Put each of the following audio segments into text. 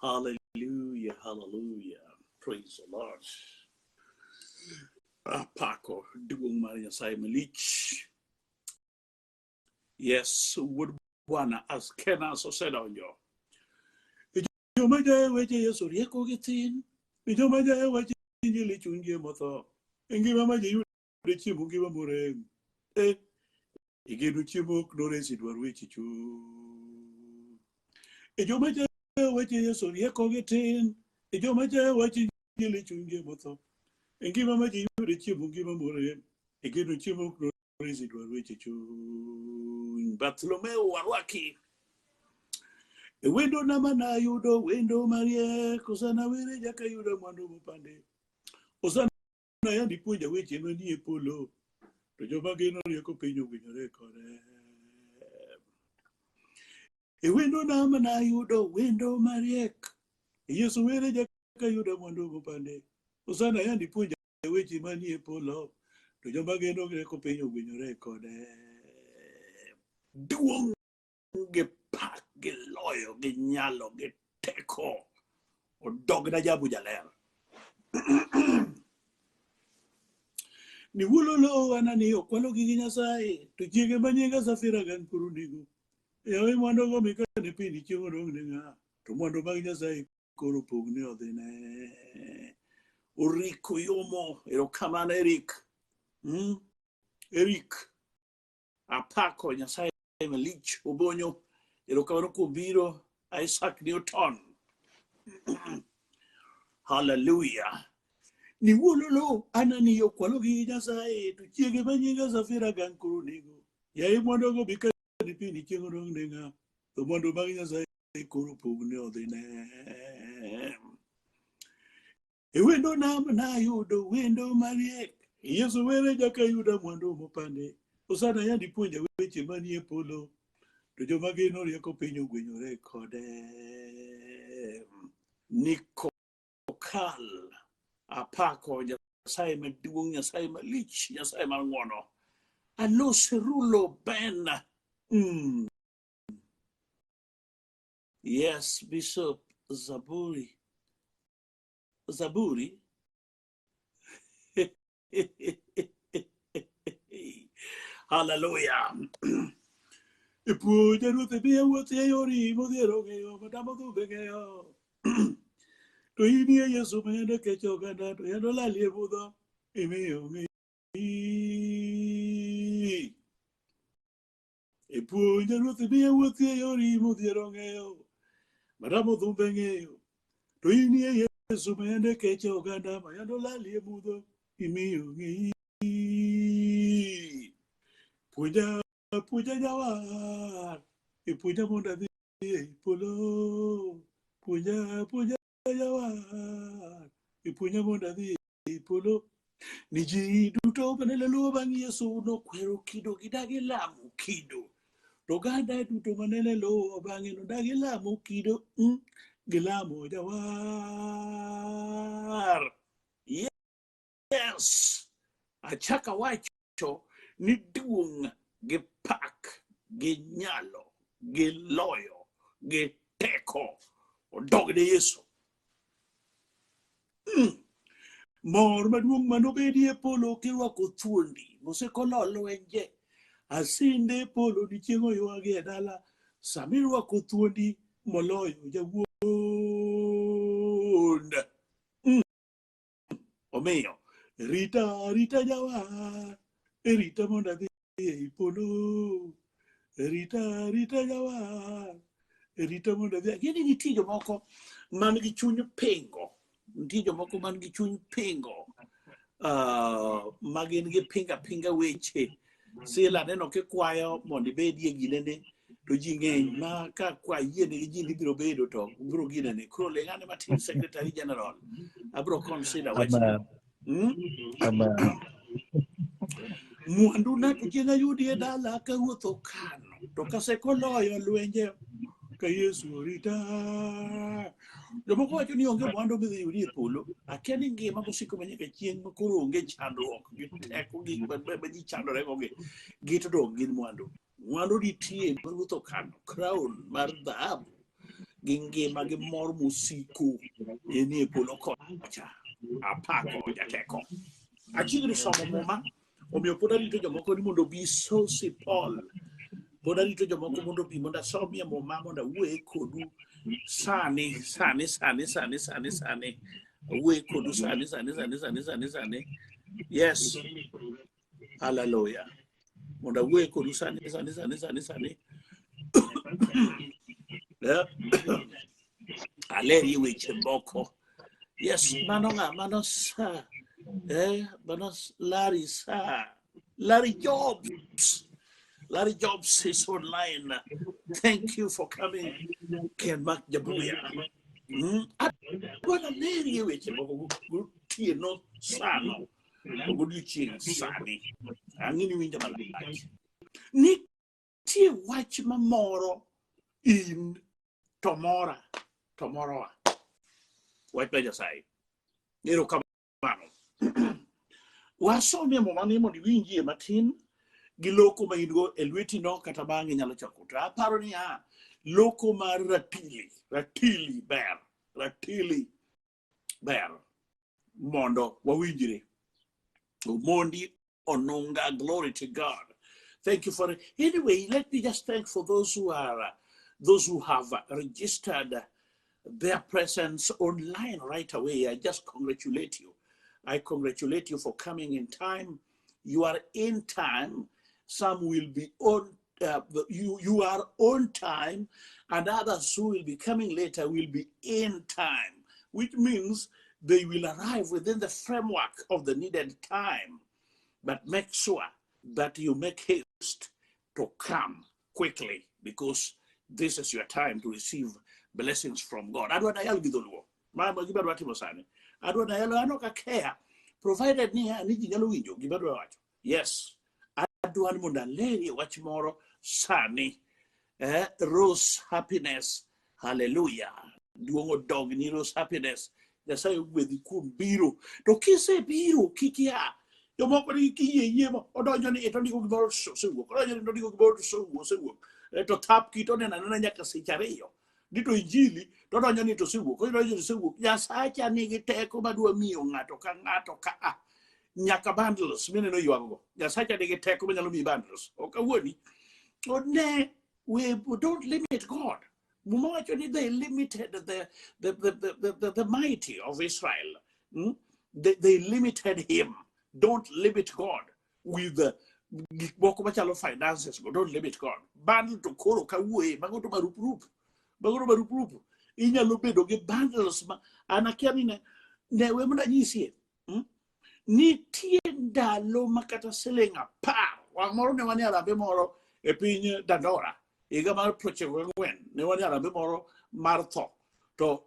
Hallelujah, hallelujah. Praise the Lord. Apako duong' mar Nyasaye malich. Yes, wuod Bwana Askenas osedonjo. Joma jayo weche Yesu rieko gi thin. Joma jayo weche Injili chunygi motho. E ngima ma ji yude chiemo ngima morem. E igeno chiemo ok noresi dwar weche chuny. E joma jayo weche Yesu rieko gi tin. E joma jayo wach Injili chunygi motho. E ngima ma ji yude chiemo ngima morem. Igeno chiemo ok noresi dwar weche chuny. Bartholomeo warwaki. E wendo na manayudo wendo mariek osana were jaka yudo mwandu mopande. Osana yandi puonja weche manie polo. To joma geno rieko piny ogwenyore kode. E wendo na manayudo wendo mariek. Yesu were jaka yudo mwandu mopande. Osana yandi puonja weche manie polo. To joma geno rieko piny ogwenyore kode. Duong' gi pak gi loyo gi nyalo gi teko odogna jabu jaler. Ni wulolo anani okwalo gige Nyasaye to chiege ma nyinga Safira gan koro nego. Yawe mwandu go mikane piny chieng' odong' ne ng'a to mwandu mag Nyasaye koro pogni odhine. Oriko yomo erokamano Eric. Eric apako Nyasaye malich obonyo erokamano kuom biro Isaac Newton. Hallelujah. Ni wuololo anani okwalo gi Nyasaye to chiege ma nyinga Safira gan koro nego. Yaye mwandu go bika ni piny chieng' odong' ne ng'a to mwandu mag Nyasaye koro pogni odhine. E wendo nam nayudo wendo mariek. Yesu were jaka yuda mwandu mopande. Osana yandi puonja weche manie polo. To joma geno rieko piny ogwenyore kode. Niko kal apako Nyasaye maduong', Nyasaye malich, Nyasaye mar ng'wono. Aloserulo Ben. Yes, Bishop Zaburi. Zaburi. Hallelujah. Ipuonja Ruoth imiya wuoth e yori modhiero ng'eyo matamo dhumbe ng'eyo. To in e Yesu ma yande kecho oganda to yande olali e mudho imiyo ng'eyi. Ipuonja Ruoth imiya wuoth e yori modhiero ng'eyo matamo dhumbe ng'eyo. To in e Yesu ma yande kecho oganda ma yande olali e mudho imiyo ng'eyi. Puonja puonja jawar, ipuonja mondo adhi e polo. Puonja puonja jawar, ipuonja mondo adhi e polo. Ni ji duto mane luwo bang' Yesu nokwero kido gidagi lamo kido. To oganda duto mane luwo bang'e nodagi lamo kido, gilamo jawar. Yes, achaka wacho ni duong' gi pak gi nyalo gi loyo gi teko odog ne Yesu. Mor maduong' manobedi e polo kirwako thuondi mosekolo lwenje. Asinde polo ni chieng' oywagi e dala samirwako thuondi moloyo jawuond. Omiyo rita rita jawar, rita mondo adhi ei polo. Rita rita jawar, rita mondo adhi. Gini nitie jomoko man gi chuny pingo, nitie jomoko man gi chuny pingo, ma gin gi pinga pinga weche. Sila aneno kikwayo mondo ibedie ginene to ji ng'eny ma ka kwa yiene gi ji ni biro bedo to biro ginene. Koro ling'ane matin Secretary General abiro consider wachni. Amen. Mwandu na to chieng' ayudi e dala ka ruoth okano to kasekoloyo lwenje ka Yesu orita. Jomoko wacho ni onge mwandu midhi yudi e polo. Akia ni ngima mosiko ma nyaka chieng' ma koro onge chandruok gi teko gik ma ji chandore go gi to dong' gin mwandu. Mwandu nitie ma Ruoth okano, crown mar dhahabu gi ngima gi mor mosiko enie polo kocha. Apako jateko. Achiegni somo muma, omiyo pod arito jomoko ni mondo obi Sosi Paul. Pod arito jomoko mondo obi mondo asomie muma mondo awuoye kodu sani, sani, sani, sani, sani, sani. Awuoye kodu sani, sani, sani, sani, sani, sani. Yes. Hallelujah. Mondo awuoye kodu sani, sani, sani, sani, sani. Yeah. Alerie weche moko. Yes, mano ng'a, mano sa. Mano Larry sa. Larry Jobs. Larry Jobs is online. Thank you for coming, Ken Mark Jabuya. Adwa nalerie weche moko gotieno sano. To godiochieng' sani. Ang'e ni winjo malach. Nitie wach mamoro in to mora to morowa. Wach mar Nyasaye. Erokamano. Wasomie muma ni mondo iwinjie matin gi loko ma in go e lweti no kata bang'e inyalo chako. To aparo niya, loko mar ratili, ratili ber, ratili ber mondo wawinjre. Omondi Onunga, glory to God. Thank you for it. Anyway, let me just thank for those who are, those who have registered their presence online right away. I just congratulate you. I congratulate you for coming in time. You are in time. Some will be on, you are on time, and others who will be coming later will be in time, which means they will arrive within the framework of the needed time. But make sure that you make haste to come quickly, because this is your time to receive blessings from God. Adwa na yalo gi dholuo. Ma gima adwa timo sani. Adwa na yalo an ok akeya, provided ni ni ji nyalo winjo gima adwa wacho. Yes. Adwa ni mondo alerie wach moro sani. Rose Happiness. Hallelujah. Duong' odog ni Rose Happiness. Nyasaye ogwedhi kuom biro. To kisebiro kik ia. Jomoko ni kiyie yie mo odonjo ni to ndiko gimoro to osewuok. Odonjo ni to ndiko gimoro to osewuok, osewuok. To thap kit oneno anena nyaka seche ariyo. Ni to injili to odonjo ni to osewuok. Odonjo ni to osewuok. Nyasacha nigi teko madwa miyo ng'ato ka ng'ato ka a. Nyaka bundles mineno ywago. Nyasacha nigi teko manyalo miyi bundles. Ok awuoni. Ne, we don't limit God. Muma wacho ni they limited the mighty of Israel. They limited him. Don't limit God with the gik moko machalo finances. Go. Don't limit God. Bundle to koro kawuoye, mago to marupurupu. Mago to marupurupu. Inyalo bedo gi bundles ma an akia ni ne we mondo anyisie. Nitie ndalo ma kata siling 10. Wang' moro ne wan e arambe moro e piny Dandora. Higa mar 94 ne wan e arambe moro mar tho. To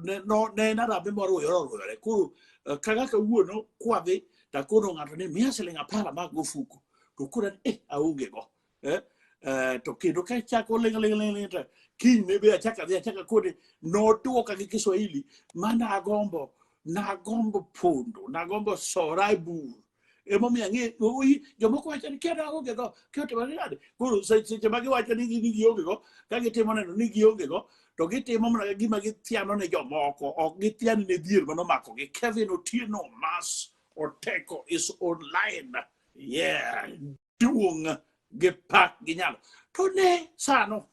ne en arambe moro oyore oruyore. Koro kaka kawuono kwadhi takono ng'ato ni miya siling 10 amak go fuko. To koro aonge go. To kendo ka chako ling ling ling ling to kiny ne be achako adhi achako akone nodwoka gi Kiswahili ma nagombo nagombo pondo nagombo sora e bur. Emomiyo ang'e oi jomoko wacho ni kia naonge go kia otimo nade. Koro seche ma giwacho ni ni gionge go ka gitimo neno ni gionge go to gitimo mana gima githiano ne jomoko ok githian ne dhier manomako gi. Kevin Otieno Mas Oteko is online. Yeah. Duong' gi pak gi nyalo. To ne sano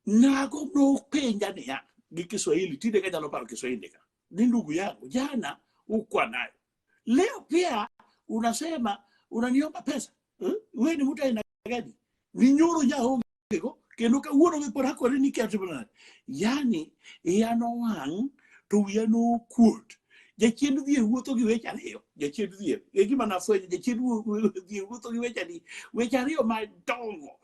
nago nopenja niya gi Kiswahili tinde kanyalo paro Kiswahili ka ni ndugu yangu jana ukwa nayo leo pia unasema unaniomba pesa Wewe ni mtu aina gani? Ni nyoro nyaonge go kendo kawuono be pod akore ni kia timo nade. Yani iya nowang' to wiya nokuot. Jachien dhier wuotho gi weche ariyo. Jachien dhier. E gima nafwenyo, jachien dhier wuotho gi weche adi? Weche ariyo madongo.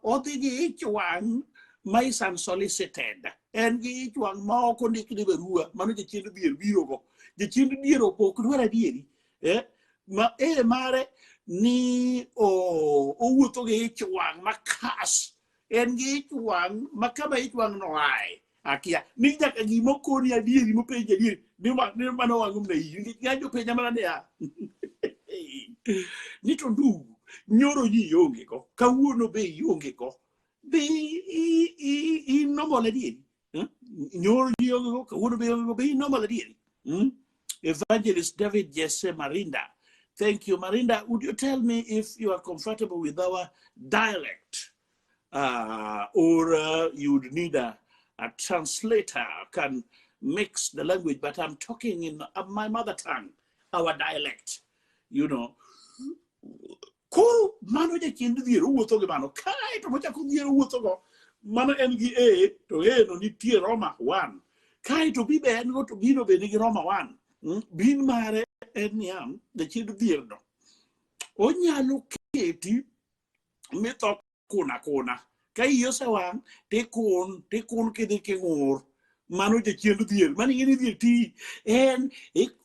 Odhi gi ich wang' ma is unsolicited. En gi ich wang' ma ok ondikne barua. Mano jachien dhier biro go. Jachien dhier ok dwar adieri. Ma e mare ni owuotho gi ich wang' makas. En gi ich wang' ma kama ich wang' no ae. Akia ni nyaka gima okoni adieri mopenji adieri ni mano wang'o mana iyi. Nikech ng'ato penja mana niya ni to ndugu Nyoro ji ionge go, kawuono be ionge go. Be i normal adieri? Nyoro ji ionge go, kawuono be ionge go, be i normal adieri? Evangelist David Jesse Marinda. Thank you, Marinda. Would you tell me if you are comfortable with our dialect? Or you would need a translator can mix the language, but I'm talking in my mother tongue, our dialect. Koro mano jachien dhier owuotho gi mano kae to mochako dhier owuotho go mano en gi A to A no nitie Roma 1 kae to B be en go to B no be nigi Roma 1. Bin mare en niya, jachien dhier no onyalo keti mitho kuna kuna ka iyi osewang' tikun tikun kidhi king'ur. Mano jachien dhier mano ing'e ni dhier ti en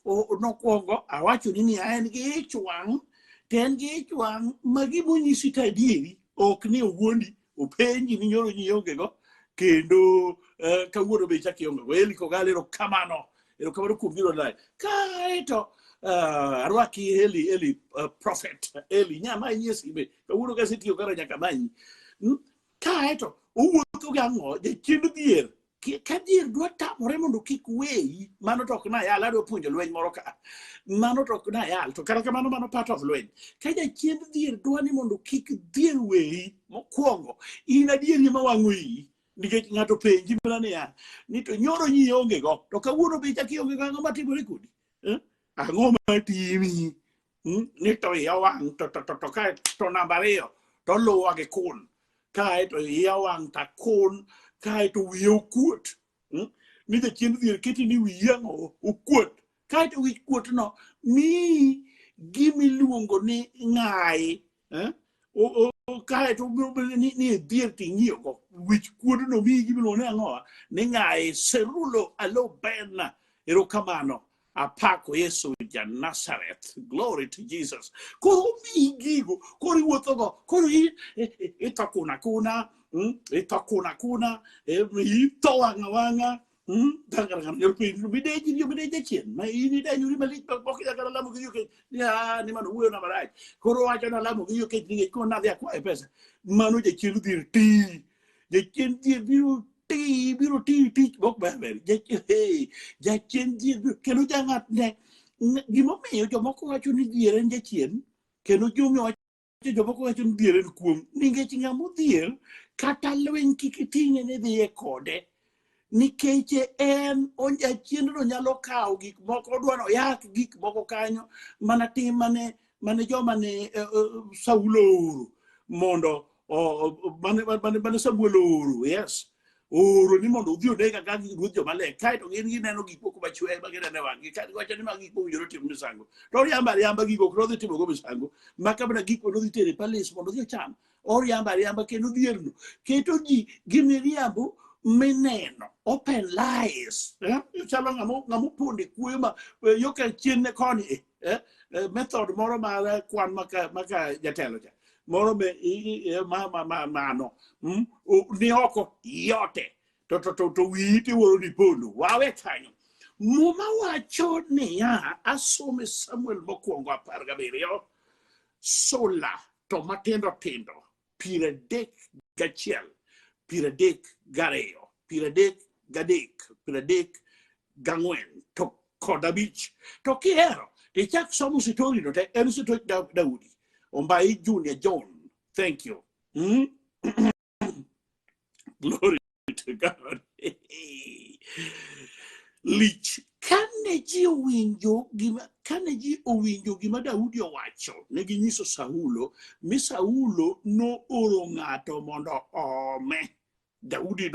nokwongo awacho ni niya, en gi ich wang' to en gi ich wang' ma gimonyisi to adieri ok ni owuondi. Openji ni nyoro ni ionge go kendo kawuono be ichak ionge go. Eli Kogalo, erokamano, erokamano kuom biro live. Kaeto arwaki Eli, Eli prophet Eli nyamanyi e sime kawuono kasetiyo kara nyaka manyi. Kaeto owuotho gi ang'o jachien dhier. Ka dhier dwa tamore mondo kik weyi, mano to ok nayal. Adwa puonjo lweny moro ka, mano to ok nayal, to kata kamano mano part of lweny. Ka jachien dhier dwa ni mondo kik dhier weyi, mokwongo in adieri ema wang'o iyi, nikech ng'ato penji mana niya ni to nyoro nyi onge go to kawuono be ichak ionge go, ang'o matimore kodi? Eh? Ang'o matimi? Ni to iya wang' to kae to namba ariyo to luwa gi kun, kae to iya wang' ta kun, kae to wiye okuot. Ni jachien dhier keti ni wiyi ang'o okuot, kae to wich kuot no miyi gimiluongo ni ng'ayi, eh? Kae to ni dhier ting'iyo go wich kuodno miyi gimiluongo ni ang'o, ni ng'ayi. Serulo alo ben, erokamano, apako Yesu ja Nazareth. Glory to Jesus. Koro miyi gigo, koro iwuothogo, koro itho kuna kuna, itho kuna kuna, itho wang'a wang'a. Mideji riyo mideji achien ma in idenyori malich ma ok inyal kata lamo gi yo kech ni ah, ni mano wuoyo na marach. Koro wacho na lamo gi yo kech nikech koro nadhi akwaye pesa. Mano jachien dhier ti, jachien dhier biro ti, biro ti tich mok ber ber. Jachien, hey, jachien dhier biro kendo jang'at ne gimomiyo jomoko wacho ni dhier en jachien, kendo jomiyo wacho jomoko wacho ni dhier en kuong', nikech ng'ama odhier kata lweny kik iting'e ni dhiye kode, nikech en jachiendno nyalo kawo gik moko, odwa ni oyak gik moko kanyo mana tim mane joma ne Saulo ooro mondo mane Samuel ooro, yes, ooro ni mondo odhi oneg Agag ruodh jo-Amalek. Kaeto gin gineno gik moko machwe ma gineno e wang'gi kaeto giwacho ni magi gik mowinjore timo misango, to oriambo ariamba gigo ok nodhi timogo misango maka mana gik manodhi tero e palace mondo odhi ocham. Oriambo ariamba kendo dhierno keto ji gi miriambo mineno, open lies, eh? Chalo ng'ama opondo e kuoyo ma yo ka chien ne koni, method moro mar kwan maka jatelo cha moro me ma mano ni oko yote to wiyi tiwuoro ni pondo wawe kanyo. Muma wacho niya, asome Samuel mokwongo 17 sula to matindo tindo 31, 32, 33, 34 to kod 5. To kihero tichak somo sitori no te, en sitori Daudi Ombai Junior John. Thank you. Glory to God. Lich kane ji owinjo gima Daudi owacho, ne ginyiso Saulo, mi Saulo nooro ng'ato mondo oome. Daudi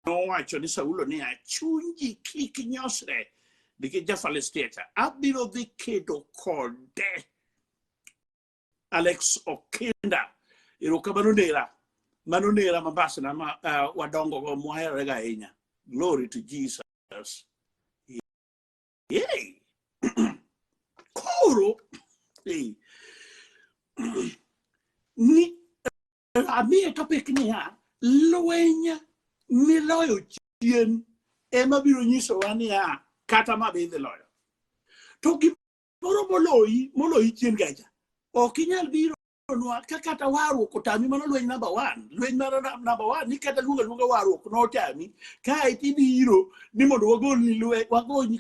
nowacho ni Saulo niya, "Chuny ji kik nyosre nikech ja-Filistia cha, abiro dhi kedo kode." Alex Okinda, erokamano nera, mano nera mambasna ma wadongo go mwaherorega ahinya. Glory to Jesus. Yay. Koro hey, ni amiye topic niya, lweny miloyo chien ema biro nyisowa niya kata ma be idhi loyo to gimoro moloyi chien gacha ok inyal biro. nwa ka kata warruok otami, mano lweny number one, lweny mar number one ni kata luongo aluonga warruok notami, kae tibiro ni mondo wagolni lweny, wagonyi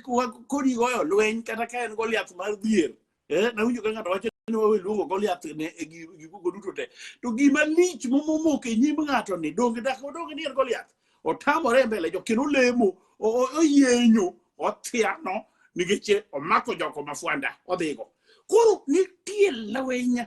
kodi goyo lweny kata ka en Goliath mar dhier. Nawinjo ka ng'ato wacho ni wawe luongo Goliath ne e gigo duto te, to gima lich momoko e nyim ng'ato ni donge dak donge ni en Goliath otamore e mbele jo kendo lemo oyenyo othiano nikech omako joko mafwanda odhigo. Koro nitie lweny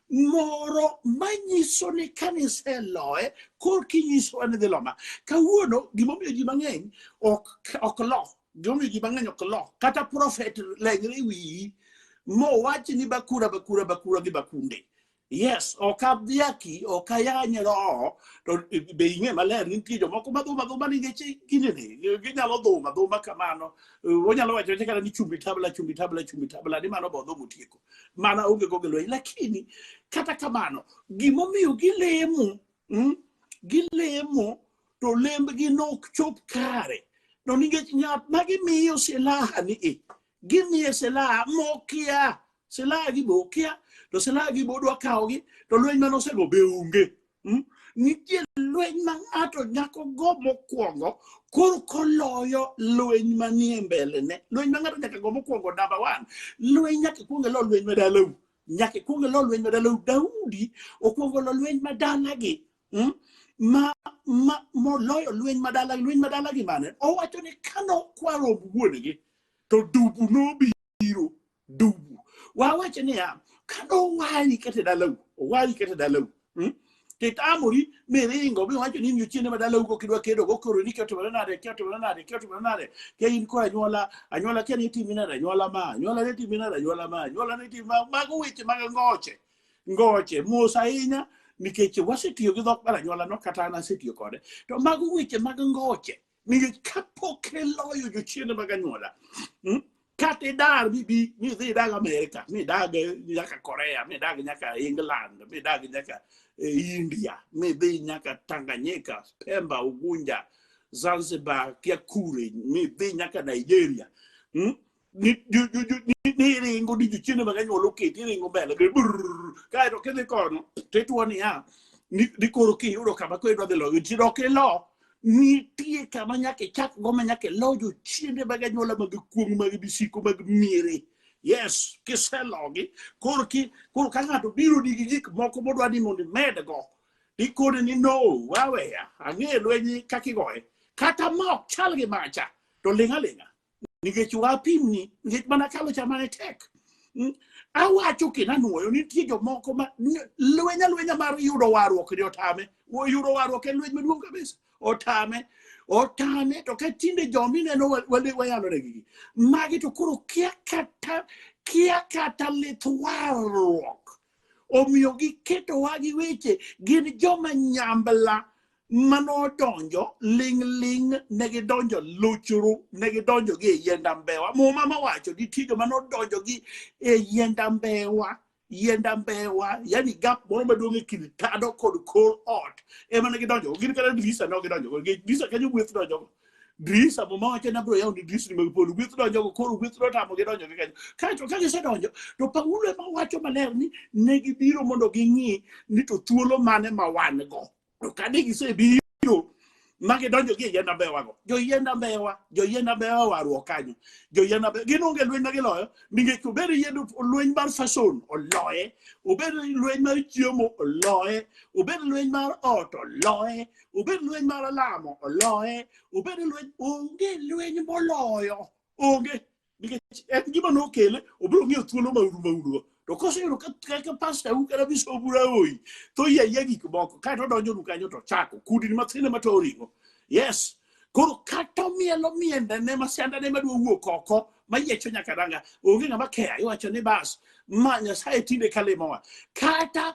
moro manyiso ni kaniseloye koro kinyisowa ni dhi loma kawuono. Gimomiyo ji mang'eny ok lo, gimomiyo ji mang'eny ok lo, kata prophet leng're wiyi mowach ni bakura bakura bakura gi bakunde, yes, ok adhiaki, ok ayany roho, to be ing'e maler ni nitie jomoko madhum adhuma nikech kindeni ginyalo dhum adhuma kamano. Wanyalo wacho wacha kata ni chumbi tabla, chumbi tabla, chumbi tabla, ni mano bo dhum otieko mana onge go gi lweny. Lakini kata kamano, gimomiyo gilemo, gilemo to lembgi nok chop kare to nikech ng'at ma gimiyo silaha ni e gimiye silaha mokia, silaha gi be okia, to silaha gi be odwa kawogi, to lweny mane osego be onge. Nitie lweny ma ng'ato nyako go mokwongo koro koloyo lweny manie mbelene. Lweny ma ng'ato nyaka go mokwongo, number one, lweny nyaka ikwong ilo lweny ma dalau, nyaka ikwong ilo lweny ma dalau. Daudi okwongo lo lweny ma dalagi, Ma moloyo lweny ma dalagi. Lweny ma dalagi mane owacho ni kanokwa romb wuon-gi to dubu nobiro. Dubu wawacho niya, kanowali kata e dalau, owali kata e dalau, Titamori miringo miwacho ni in ma dalau go kidwa kedo go koro ni kia otimore nade, kia otimore nade, kia otimore nade, kia in koro anyuola, anyuola kia ni timi nade, anyuola ma anyuola ne timi nade, anyuola ma anyuola ne timi ma. Mago weche mag ngoche ngoche mos ahinya nikech wasetiyo gi dhok mar anyuola no, kata an asetiyo kode, to mago weche mag ngoche nikech kapok iloyo jochiende mag anyuola, Kata idar mibi midhi idag Amerika, midag nyaka Korea, midag nyaka England, midag nyaka India, midhi nyaka Tanganyika, Pemba, Ugunja, Zanzibar, kia kure, midhi nyaka Nigeria, Ni iringo ni jochiende mag anyuola oketi iringo mbele gi brrr, kaeto kidhi kono tituo niya ni koro kiyudo kama koro idwa dhi loyo tidok ilo. Nitie kama nyaka ichak go ma nyaka ilo jochiende mag anyuola mag kuong', mag bisiko, mag miere. Yes, kiselogi koro ki koro ka ng'ato biro nigi gik moko modwa ni mondo imed go, ikone ni no, waweya ang'e lweny kaka igoye, kata ma ok chal gi macha to ling' aling'a nikech wapimni, nikech mana kalo cha mane tek. Awacho kendo anuoyo, nitie jomoko ma lweny alwenya mar yudo warruok ni otame. Yudo warruok en lweny maduong' kabisa, otame, otame. To ka tinde jomineno wayalo negi magi to koro kia kata lith warruok, omiyo giketowa gi weche. Gin joma nyambla manodonjo ling' ling', ne gidonjo luchuru, ne gidonjo gi e yiend ambewa. Muma mawacho nitie joma nodonjo gi e yiend ambewa, yiend ambewa, yani gap moro maduong' e kind tado kod kor ot ema ne gidonjo. Gin kata dirisa ne ok gidonjo go, nikech dirisa kanyo gweth donjo go. Dirisa, muma wacho ni abiro yawo ni dirisni mag polo, gweth donjo go. Koro gweth notamo gi donjo gi kanyo. Kaeto ka gisedonjo to Paulo ema wacho maler ni ne gibiro mondo ging'i ni to thuolo mane ma wan go. To kane gisebiro ma gidonjo gi e yiend ambewago, joyiend ambewa, joyiend ambewa warruok kanyo, joyiend ambewa gin onge lweny ma giloyo nikech obed yiend lweny mar fason oloye, obed lweny mar chiemo oloye, obed lweny mar ot oloye, obed lweny mar lamo oloye, obed lweny, onge lweny moloyo, onge, nikech en gima nokele obiro ng'iyo thuolo mauru mauru. To koseyudo ka pasta u kata bisobu raoyi to oyie ayie gik moko kaeto odonjo nu kanyo to chako kudni mathin ema to ring'o. Yes, koro kata omielo miendene ma siandane madwa wuok oko mayiecho nyaka ranga, onge ng'ama keya. Iwacho ni bas ma Nyasaye tinde kalimowa, kata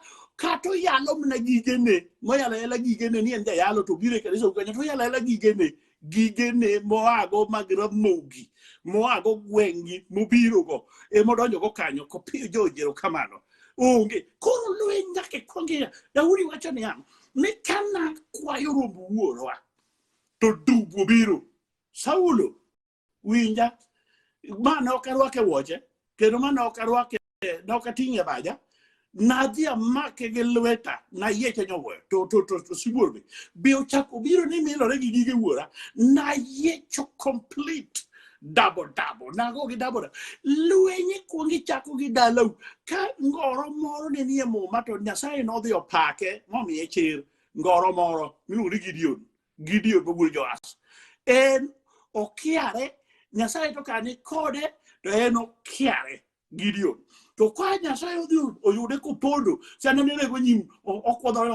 oyalo mana gigene moyalo ayala gigene ni en jayalo, to obiro e kanisa kanyo to oyalo ayala gigene moago mag Ramogi, moago gweng'gi mobirogo emodonjogo kanyo kopiyo joji erokamano onge. Koro lweny nyaka ikwong ing'e. Daudi wacho niya ni kana kwayo romb wuorwa to dubu obiro. Saulo winja, ma ne ok arwake wuoche kendo ma ne ok arwake, ne ok ating'e baja. Nadhi amake gi lweta, nayieche nyowoyo, to sibuor be. Be ochako biro ni milore gi gige wuora, nayiecho complete. Double double, nago gi double double. Lweny ikwongo ichako gi dalau. Ka ngoro moro ne nie muma to Nyasaye nodhi opake momiye chir. Ngoro moro miluongo ni Gideon. Gideon ma wuod Joash. En okiare, Nyasaye to kani kode to en okiare. Gideon. To ka Nyasaye odhi oyude kopondo, sani ne nego nyim okwodhore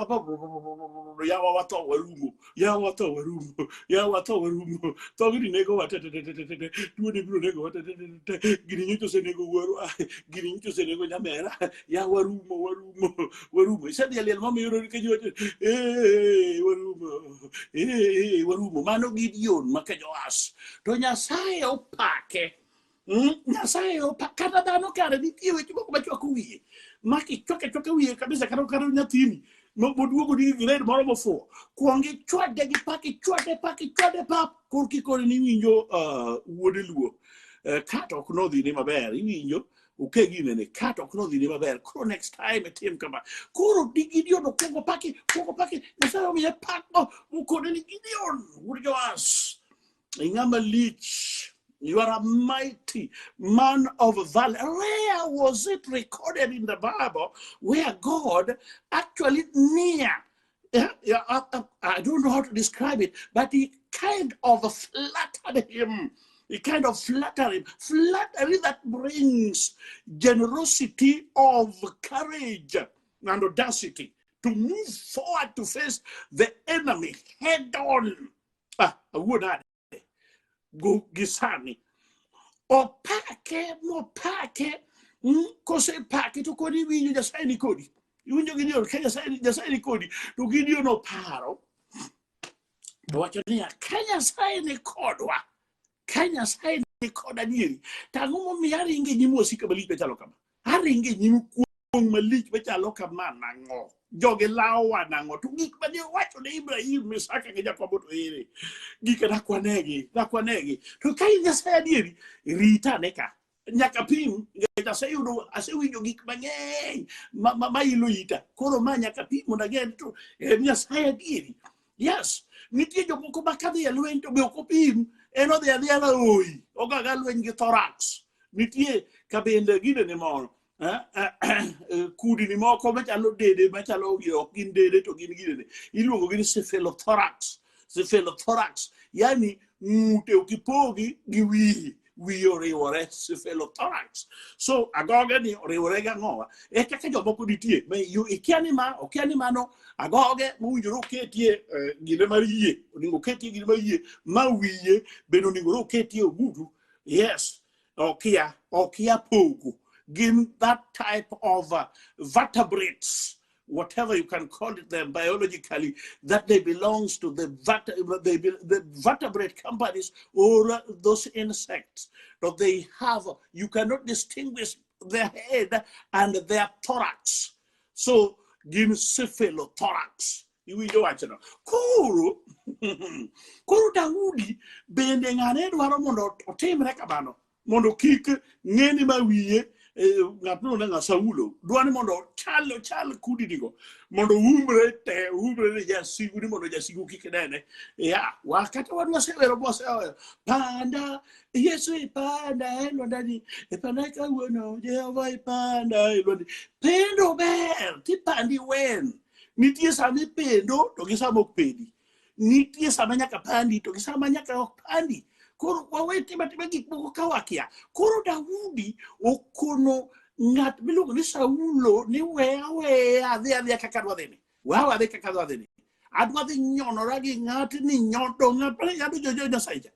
yawa watho warumo, yawa watho warumo, yawa watho warumo, tho gini nego wa te te te te te te, tuo ni biro nego wa te te te te te, gini nyocha osenego wuorwa, gini nyocha osenego nyamera, yawa warumo, warumo, warumo. Isedhi e liel momiyo nikech iwacho, eh, warumo, eh, warumo. Mano Gideon ma ka Joash. To Nyasaye opake. Nyasaye opa kata dhano kare nitie weche moko machwako wiye ma kichwako achwaka wiye kabisa kata kata nyathini moduogo ni grade moro mofuwo kuong ichwade gi pak ichwade pak ichwade pap korki koro niwinjo wuode luo kata ok nodhini maber iwinjo oke ginene kata ok nodhini maber koro next time itim kama koro di Gideon okwongo paki kwongo paki Nyasaye omiye pak no mokone ni Gideon wuod Joash ing'ama lich. You are a mighty man of valor. Rare was it recorded in the Bible where God actually near. Yeah, yeah, I don't know how to describe it, but he kind of flattered him. He kind of flattered him. Flattery that brings generosity of courage and audacity to move forward to face the enemy head on. Awuo nade? Go gi sani. Opake mopake kosepake to kodi iwinjo Nyasaye ni kodi. Iwinjo Gideon ka Nyasaye ni kodi to Gideon oparo to wacho niya ka Nyasaye ni kodwa ka Nyasaye ni koda adieri to ang'o momiyo aringo e nyim wasika malich machalo kama? Aringo e nyim kuong' malich machalo kama nang'o? Jogi lawowa nang'o? To gik mane owacho ne Ibrahim, Isaka gi Jakobo to ere? Gika dakwanegi, dakwanegi. To ka in Nyasaye adieri, rita ane ka. Nyaka pim, nikech aseyudo, asewinjo gik mang'eny ma ilo ita. Koro ma nyaka pim mondo ang'e ni to en Nyasaye adieri. Yes, nitie jomoko ma kadhi e lweny to be ok opim, en odhi adhiya raoi, ogaga lweny gi thorax. Nitie kabinde gine ni moro, kudni moko machalo dede, machalo gi ok gin dede to gin ginene. Iluongo gi ni cephalothorax. Cephalothorax, yani ng'ute ok ipogi gi wiyi, wiyi oriwore, cephalothorax. So agoge ni oriwore gi ang'owa. E kaka jomoko nitie, ma yu ikia ni ma, okia ni mano, agoge mowinjore oketie gine mar yie, onego oketie gine mar yie, ma wiye bende onego oketie ogudu. Yes, okia, okia pogo. Gin that type of vertebrates, whatever you can call it them biologically, that they belongs to the vertebrate companies or those insects. But they have, you cannot distinguish their head and their thorax. So, gin cephalothorax. Iwinjo wachno. Koro, koro Daudi bende ng'ane dwaro mondo otimre kamano, mondo kik ng'e ni ma wiye, ng'at miluongo ni ng'a Saulo, dwa ni mondo ochal kudnigo, mondo oumre te, oumre ni jasigu ni mondo jasigu kik nene. Ya, wa kata wan wasewero mwasewero. Panda, Yesu ipanda e lwandani, ipanda kawuono, Jehova ipanda e lwandani. Pendo ber, tipandi wen. Nitie sama ipendo to gi sama ok pendi. Nitie sama nyaka pandi to gi sama nyaka ok pandi. Koro wawe timo atima gik moko ka wakia. Koro Daudi okono ng'at miluongo ni Saulo ni we aweya adhi adhiya kaka adwa dhini. We aweya adhi kaka adwa dhini. Adwa dhi nyonora gi ng'atni nyodo ng'at mane nyado jo Nyasaye cha.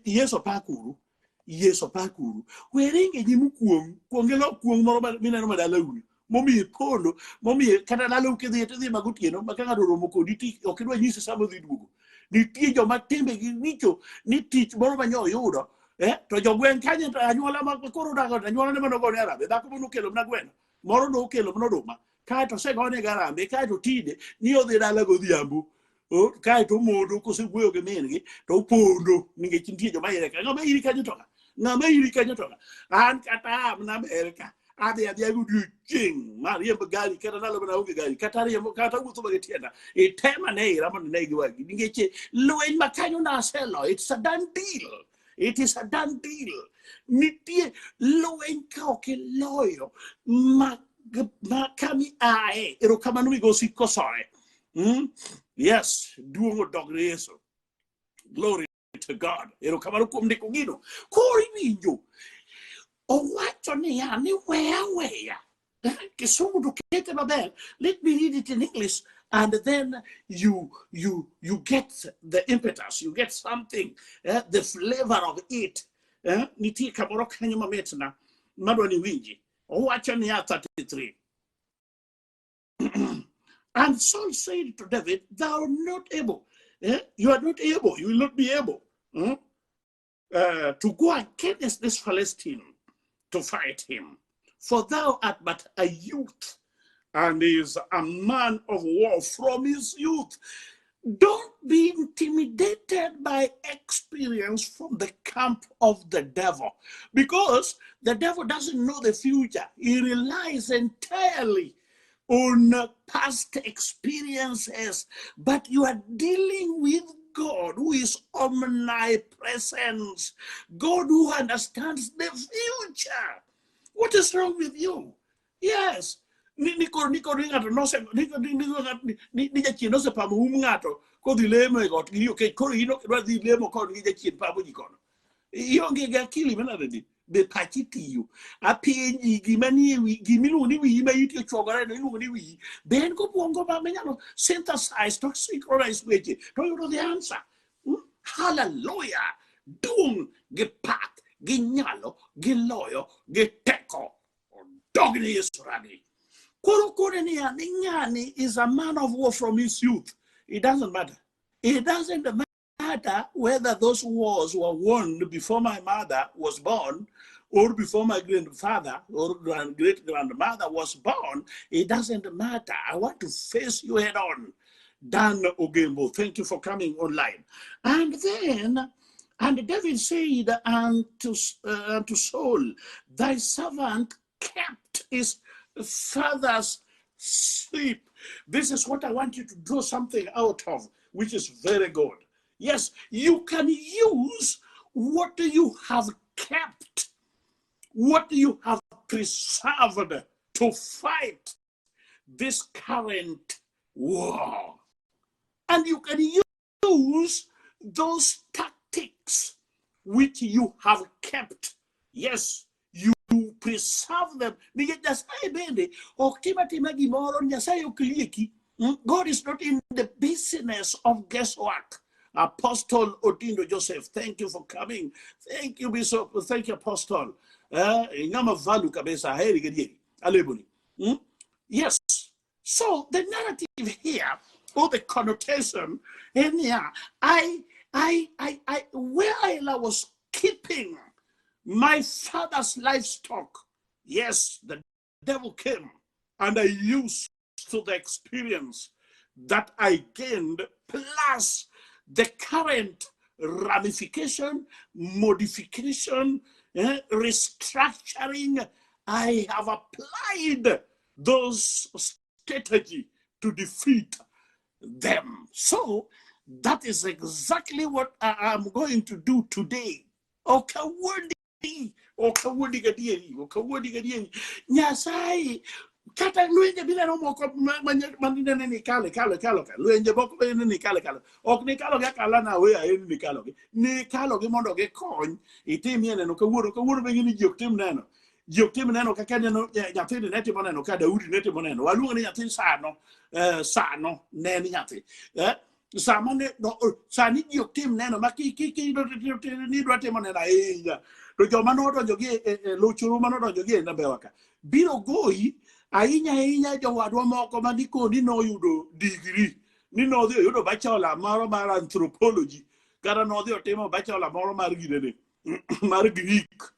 Yesu pakuru. Yesu pakuru. We ringe nyim kuong', kuong' ilo kuong' moro mineno ma dalau ni. Momiyo ipondo, momiyo kata dalau kidhi to idhi ma gotieno, ma ka ng'ato oromo kodi ti ok idwa nyise sama odhi duogo. Nitie joma timbegi richo ni tich moro ma nyo oyudo, to jogweng' kanyo to anyuola ma koro odago, anyuola ne mane ogone harambee, dhako mane okelo mana gweno, moro nokelo mana oduma, kaeto osegone gi harambee, kaeto tinde ni odhi dala godhiambo. Kaeto omondo kosewuoyo gi min-gi to opondo nikech nitie joma ire ka. Ng'ama iri kanyo to ng'a? Ng'ama iri kanyo to ng'a? An kata am na Amerka. Adhi adhiya godiochieng' ma ariemb gari kata ndalo mana aonge gari kata ariembo kata wuotho ma gi tienda. Itema ne ira mondo ine gi wang'i. Nikech lweny ma kanyo naseloyo. It's a done deal. It is a done deal. Nitie lweny ka ok iloyo ma, ma kami ae. Erokamano migosi kosore. Yes, duong' odog ne Yesu. Glory to God. Erokamano kuom ndiko gino. Koro iwinjo. Owacho niya ni weya weya. Kisungu to kete maber. Let me read it in English and then you get the impetus, you get something, the flavor of it. Nitie kamoro kanyo mamitna madwa ni winji. Owacho niya 33. And Saul said to David, thou art not able. You are not able, you will not be able to go against this Philistine to fight him. For thou art but a youth, and is a man of war from his youth. Don't be intimidated by experience from the camp of the devil, because the devil doesn't know the future. He relies entirely on past experiences, but you are dealing with God who is omnipresent, God who understands the future. What is wrong with you? Yes. Ni koro ni koro ni ng'ato nose ni ni ni ni ni jachien nosepamo um ng'ato kodhi lemo e got gi yo kech koro in ok idwa dhi lemo kod gi jachien pamo ji kono. Ionge gi akili manade ni be pachi tiyo. Apenji gima nie wi gima iluongo ni wiyi ma iti ochuogore no iluongo ni wiyi. Be en gobwongo ma minyalo synthesize to synchronize weche to yudo the answer. Hallelujah. Duong' gi pak gi nyalo gi loyo gi teko. Odog ni Yesu radi. Koro kone niya ni ng'ani is a man of war from his youth. It doesn't matter. It doesn't matter whether those wars were won before my mother was born or before my grandfather or great-grandmother was born. It doesn't matter. I want to face you head on. Dan Ogembo, thank you for coming online. And David said unto Saul, thy servant kept his father's sheep. This is what I want you to draw something out of, which is very good. Yes, you can use what you have kept, what you have preserved to fight this current war. And you can use those tactics which you have kept. Yes, you preserve them. Nikech Nyasaye bende ok tim atima gimoro, Nyasaye ok lieki. God is not in the business of guesswork. Apostle Odindo Joseph, thank you for coming. Thank you, Bishop. Thank you, Apostle. Ng'ama value kabisa, aheri gadieri. Aleboni. Yes. So the narrative here, or the connotation in here, while I was keeping my father's livestock, yes, the devil came and I used to the experience that I gained, plus the current ramification, modification, restructuring. I have applied those strategy to defeat them. So that is exactly what I am going to do today. Okawuondi, okawuondi gadieri, okawuondi gadieri. Nyasaye, kata lwenje bineno moko ma ninene ni kalo, kalo, kalo, kalo. Lwenje moko be ni kalo, kalo. Ok ni kalo gi akala na we aen ni kalo gi. Ni kalo gi mondo gikony. Itimie neno kawuono, kawuono be ng'eni ji ok tim neno. Ji ok tim neno kaka neno, nyathini ne timo neno ka Daudi ne timo neno. Waluongo ni nyathi sano, sano ne en nyathi. Sama ne, no, sani ji ok tim neno ma ki, ki, ki, ni dwa timo neno ahinya. To joma nodonjo gi e luchuru ma nodonjo gi e Ndambewa ka, biro goyi ahinya ahinya jowadwa moko ma nikoni noyudo degree, ni nodhi oyudo bachelor moro mar anthropology, kata nodhi otimo bachelor moro mar ginene, mar Greek.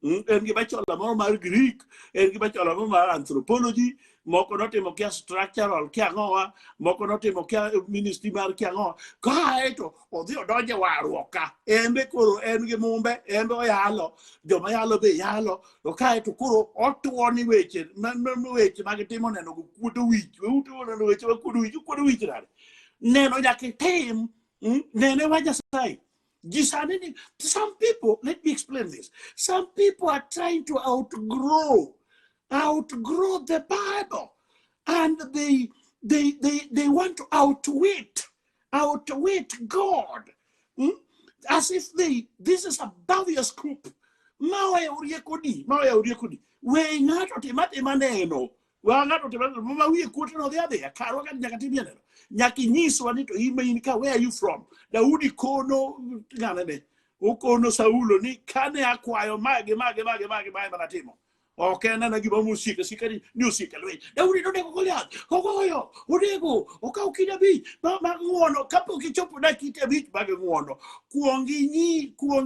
En gi bachelor moro mar Greek, en gi bachelor moro mar anthropology, moko notimo kia structural kia ang'owa, moko notimo kia ministry mar kia ang'owa. Kae to odhi odonje warruok ka. En be koro en gi mumbe, en be oyalo, joma yalo be yalo. To kae to koro otuo ni weche, weche ma gitimo neno go kuodo wich. Weuru neno weche ma kuodo wich, kuodo wich nade? Neno nyaka itim, Nene wa Nyasaye. Some people, let me explain this. Some people are trying to outgrow the Bible. And they want to outwit God. As if this is above your scope. Mawe uriekodi, mawe uriekodi. We ng'ato tima tima neno. We ng'ato tima ma wiye kuot no dhi adhiya. Karwa ka nyaka timie neno. Nyaka inyiswa ni to in ma in ka, where are you from? Daudi kono ng'ane ne. Okono Saulo ni kane akwayo magi magi magi magi magi manatimo. Ok en ana gima mosieko sika ni osieko lweny. Daudi nonego Goliath, ogoyo, onego, okawo kite abich mag ng'uono. Kapok ichopo na kite abich mag ng'uono, kuong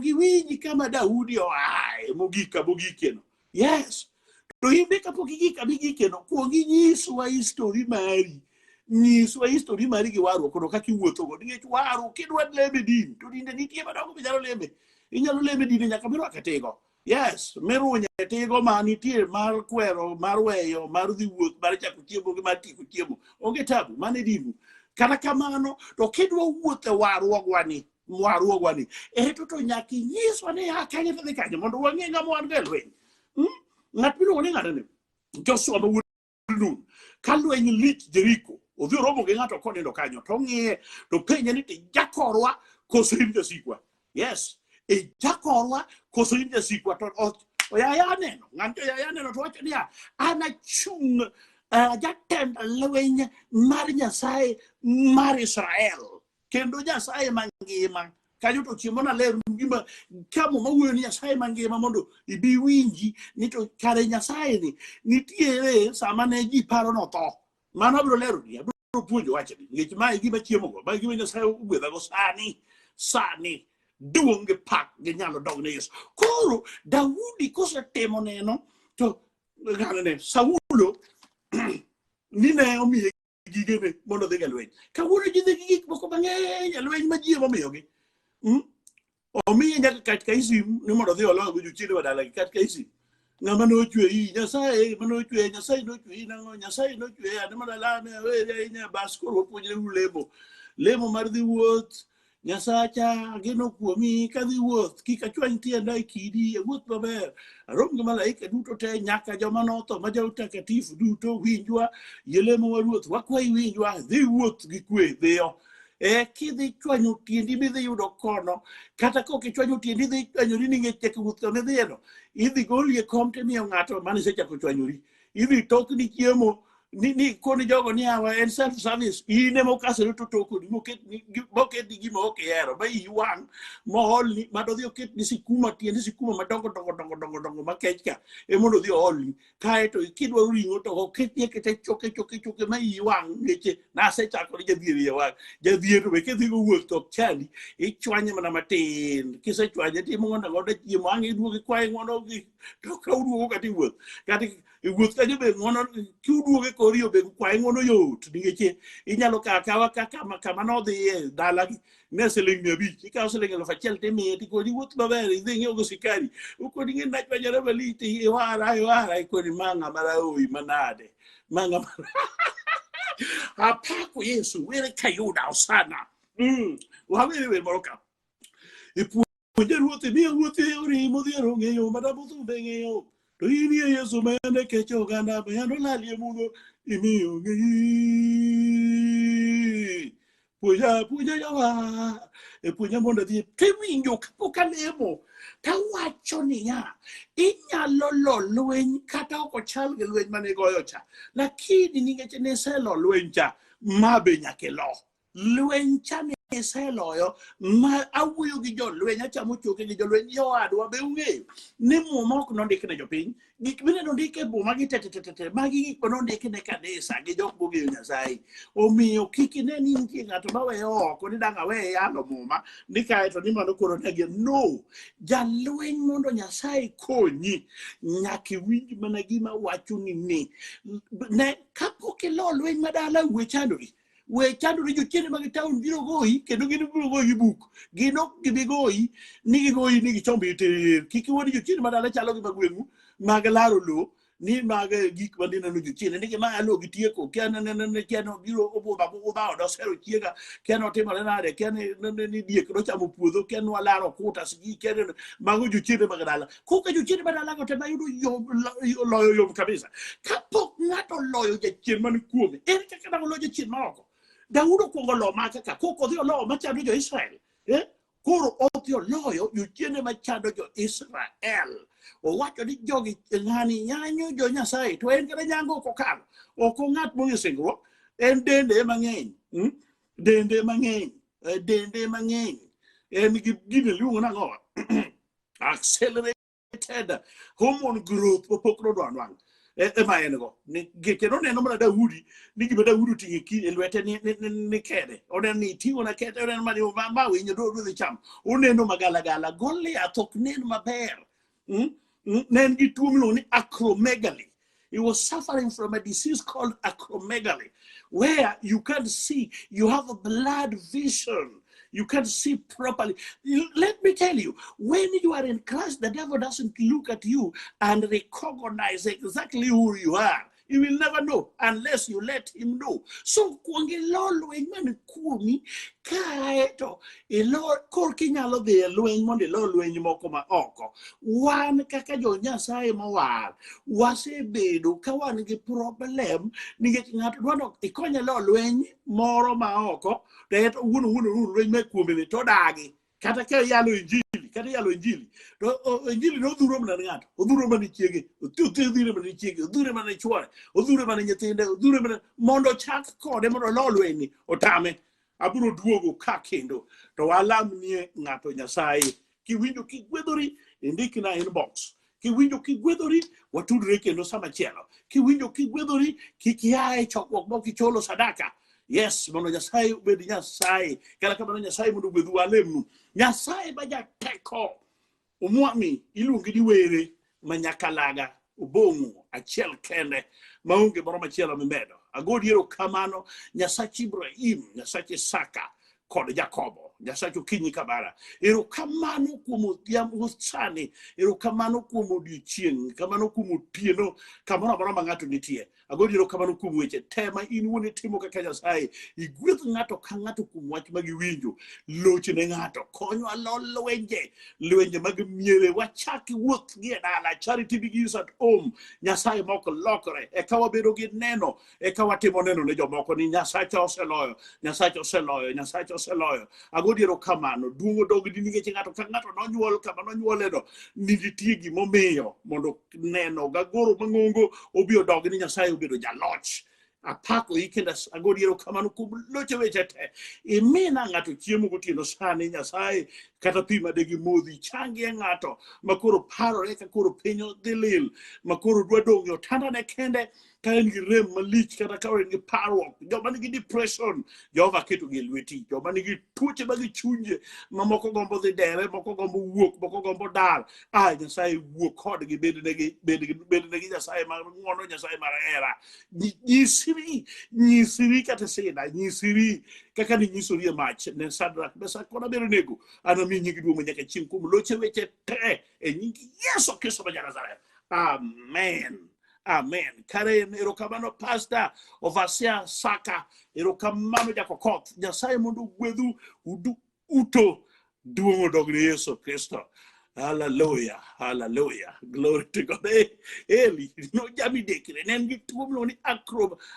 iwinj kama Daudi oaye mogik kama ogikieno. Yes. To in be kapok igik kama igikieno, kuong inyiswa history mari. Nyiswa history mari gi warruok kono kaka iwuothogo. Nikech warruok kidwa leme din, to dinde nitie madongo minyalo leme. Inyalo leme dinde nyaka mirwak e tigo. Yes, mirunye tigo ma nitie mar kwero, mar weyo, mar dhi wuoth, mar chako chiemo gi mar tieko chiemo. Onge tabu, mano e dinu. Kata kamano, to kidwa wuotho e warruogwa ni, eto to nyaka inyiswa ni a kanye to dhi kanye mondo wang'e ng'ama wan go e lweny. Ng'at miluongo ni ng'ane ni, Joshua ma wuod Nun, ka lweny lich Jeriko, odhi oromo gi ng'ato konindo kanyo, to ong'iye, to penje ni to ijakorwa koso in jasikwa? Yes, ijakorwa koso in jasikwa? To oyaya neno, ng'ato oyaya neno to wacho niya, an achung' jatend lweny mar Nyasaye mar Israel, kendo Nyasaye mangima. Kanyo to chiemo na ler gima ka Muma wuoyo ni Nyasaye mangima mondo ibi winji ni to kare Nyasaye ni nitiere sama ne ji paro notho. Mano abiro lero ni, abiro puonjo wachni nikech mae e gima chiemo go, mae e gima Nyasaye ogwedhago sani, sani duong' gi pak gi nyalo dog ne Yesu. Koro Daudi kosetimo neno to ng'ano ne Saulo ni ne omiye gigene mondo odhi e lweny. Kawuono ji dhi gi gik moko mang'eny e lweny ma ji ema omiyogi. Omiye nyaka katekism ni mondo odhi ologo jochiende ma dalagi katekism. Ng'ama nochweyi, Nyasaye ema nochweyi, Nyasaye nochweyi nang'o, Nyasaye nochweyi, an ema alame, awere ahinya, bas koro wapuonjre uru lemo. Lemo mar dhi wuoth, Nyasacha ageno kuomi kadhi wuoth, kik achwany tienda e kidi, awuoth maber. Arom gi malaika duto te, nyaka joma notho ma jotakatifu duto winjwa, yie lemo wa Ruoth, wakwayi winjwa, dhi wuoth gi kwe, dhiyo. Kidhi chwanyo tiendi midhi yudo kono, kata kok ichwanyo tiendi idhi chwanyori nikech chako wuoth kama idhiyeno, idhi goli e kom timiyo ng'ato mane isechako chwanyori. Idhi tokni chiemo, ni koni jogo ni awa en self service, in ema okasore to tokoni moketni gima ok ihero, ma iyi wang' moolni, ma dodhi oketni sikuma, tiende sikuma madongo dongo dongo dongo dongo makech ka, ema mondo odhi oolni. Kaeto kidwaro ring'o to oketni aketa choke choke choke ma iyi wang' ngeche nasechako ni jadhier iye wang'. Jadhier to be kidhi go wuoth to ok chandi, ichwanye mana matin. Kisechwanye timo ng'ondo ang'oda chiemo, ang' iduogo ikwaye ng'wono gi to ka uduogo kata i wuoth, kata e wuoth kanyo be ng'wono, kiuduogo e kor yo be kwaye ng'wono yot, nikech inyalo kawo akawa ka kama nodhiye dalagi ne siling 500, ikawo siling 1000 timiye tikoni wuoth maber, idhi ing'iew go sikari, ukoni ng'e nachwanyore malich, iwara, iwara, ikoni ma ng'ama raowi manade, ma ng'ama apako Yesu, were kayuda osana. Wawere wer moro ka. Ipuonje Ruoth, imiyo ruoth e yori modhier ong'eyo, mana mothumbe ng'eyo. To in ye Yesu ma yande kecho oganda, ma yande olali e mudho, imiyo ng'eyi. Puonja, puonja yawa, e puonja mondo adhi. Tiwinjo kapok alemo, tawacho niya, inyalo lo lweny kata ok ochal gi lweny mane igoyo cha, lakini nikech niselo lweny cha, ma be nyaka ilo. Lweny cha ni Iseloyo ma awuoyo gi jolweny, achamo choke gi jolweny. Jowadwa, be ung'eyo ni Muma ok nondik ne jopiny? Gik mineno ndik e Muma gi tetetetete, magi gik ma nondik ne kanisa gi jok mong'eyo Nyasaye. Omiyo kik ine ni nitie ng'ato maweyo oko ni dang' aweye yalo Muma ni kae to ni mano koro ne gin. No, jalweny mondo Nyasaye konyi, nyaka iwinj mana gima wachoni ni ne kapok ilo lweny madala we chandori. We chandori, jochiende mag town biro goyi kendo gin biro goyi buk. Gin ok gibi goyi ni gigoyi ni gichombi tir. Kik iwuo ni jochiende madala chalo gi magweng'u mag laro lowo ni mag gik ma nineno jochiende ni gimaya lowo gitieko kia ne kia no biro obudha obudha odosero chiega kia notimore nade kia ni diek nochamo puodho kia nwalaro okuta sijui kia ni mago jochiende mag dala. Koka jochiende mag dala go te mayudo yom loyo yom kabisa. Kapok ng'ato loyo jachien man kuome, ere kaka dang' olo jachien maoko? Daudi okwongo lo maka ka kok odhi oloyo machando jo-Israel. Eh? Koro odhi oloyo jochiende machando jo-Israel. Owacho ni jogi ng'ani yanyo jo Nyasaye to en kata nyango ok okalo. Ok ong'at mong'e singruok, en dende ema ng'eny. Dende ema ng'eny. Dende ema ng'eny. En gi gine luongo nang'o? Accelerated hormone growth mapok nodwa nwang'o. Ema en go. Kendo oneno mana Daudi ni gima Daudi oting'o e lwete ni kede. Oneno ni iting'o na kede, oneno mana ni ma winyo dwa dhi chamo. Oneno magalagala. Goliath ok nen maber. Ne en gi tuo miluongo ni acromegaly. He was suffering from a disease called acromegaly, where you can't see, you have a blurred vision. You can't see properly. Let me tell you, when you are in Christ, the devil doesn't look at you and recognize exactly who you are. He will never know unless you let him know. So kuong ilo lweny man kuomi, kaeto ilo korka inyalo dhi e lweny mondo ilo lweny moko ma oko. Wan kaka jo Nyasaye mowar, wasebedo ka wan gi problem nikech ng'ato dwa ni ikonye lo lweny moro ma oko, to en owuon owuon owuon lweny ma kuome ni to odagi. Kata ka iyalo injili, kata iyalo injili, to injili no odhuro mana ni ng'ato, odhuro mana ni chiege, odhure mana ni chiege, odhure mana ni chwore, odhure mana ni nyithinde, odhure mana mondo ochak kode mondo olo lweny otame. Abiro duogo ka kendo to walamnie ng'ato Nyasaye. Kiwinjo kigwedhori, indikna inbox. Kiwinjo kigwedhori, watudre kendo sama chielo. Kiwinjo kigwedhori, kik ia e chokruok mok icholo sadaka. Yes, mondo Nyasaye obed Nyasaye. Kata kamano Nyasaye mondo ogwedhu alemnu. Nyasaye ma jateko. Omwami iluongi ni were ma Nyakalaga Obong'o achiel kende maonge moro machielo mimedo. Agoni erokamano Nyasach Ibrahim, Nyasach Isaka kod Jakobo, Nyasach Okinyi Kabara. Erokamano kuom odhiambo sani, erokamano kuom odiechieng', kamano kuom otieno, kamoro amora ma ng'ato nitie. Agoni erokamano kuom weche te ma in wuon itimo kaka Nyasaye. Igwedh ng'ato ka ng'ato kuom wach ma giwinjo. Loch ne ng'ato. Konywa lo lwenje, lwenje mag miere. Wachak wuoth gi e dala. Charity begins at home. Nyasaye mok lokore. Eka wabedo gi neno. Eka watimo neno ne jomoko ni Nyasacha oseloyo. Nyasacha oseloyo. Nyasacha oseloyo. Agoni erokamano. Duong' odogni nikech ng'ato ka ng'ato nonyuol kama nonyuoleno. Nitie gimomiyo mondo neno gagoro mang'ongo obi odog ni Nyasaye obedo jaloch. Apako i kendo agoni erokamano kuom loche weche te. Imina ng'ato chiemo gotieno sani Nyasaye kata pi ma degimodhi. Changie ng'ato makoro parore ka koro piny odhi lil, makoro dwa dong' e otandane kende ka en gi rem malich kata ka en gi parruok. Joma nigi depression, Jehova ketogi e lweti. Joma nigi tuoche mag chunje ma moko gombo dhi dere, moko gombo wuok, moko gombo dar. Nyasaye wuo kodgi, bednegi Nyasaye mar ng'wono, Nyasaye mar hera. Nyisri, nyisri kata sida, nyisri kaka ninyisori e mach ne Shadrach, Meshach kod Abednego. Anami nyingi duong' nyaka chieng' kuom loche weche te e nying Yesu Kristo ma ja-Nazareth. Amen. Amen. Karen, erokamano Pastor Ovasia Saka, erokamano Jakokoth. Nyasaye mondo ogwedhu uto duong' odog ne Yesu Kristo. Hallelujah, hallelujah. Glory to God. Hey, Eli, no jami dekre, ne en gi tuo miluongo ni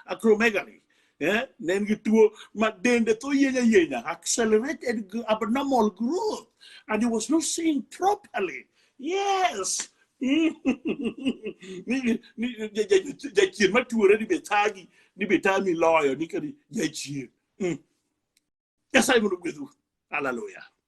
acromegaly. Ne en gi tuo ma dende tho yienya yienya, accelerated abnormal growth, and he was not seeing properly. Yes. Jachien matuore ni be thagi, ni be tami loyo, ni kadi jachien. Nyasaye mondo ogwedhu. Haleluya.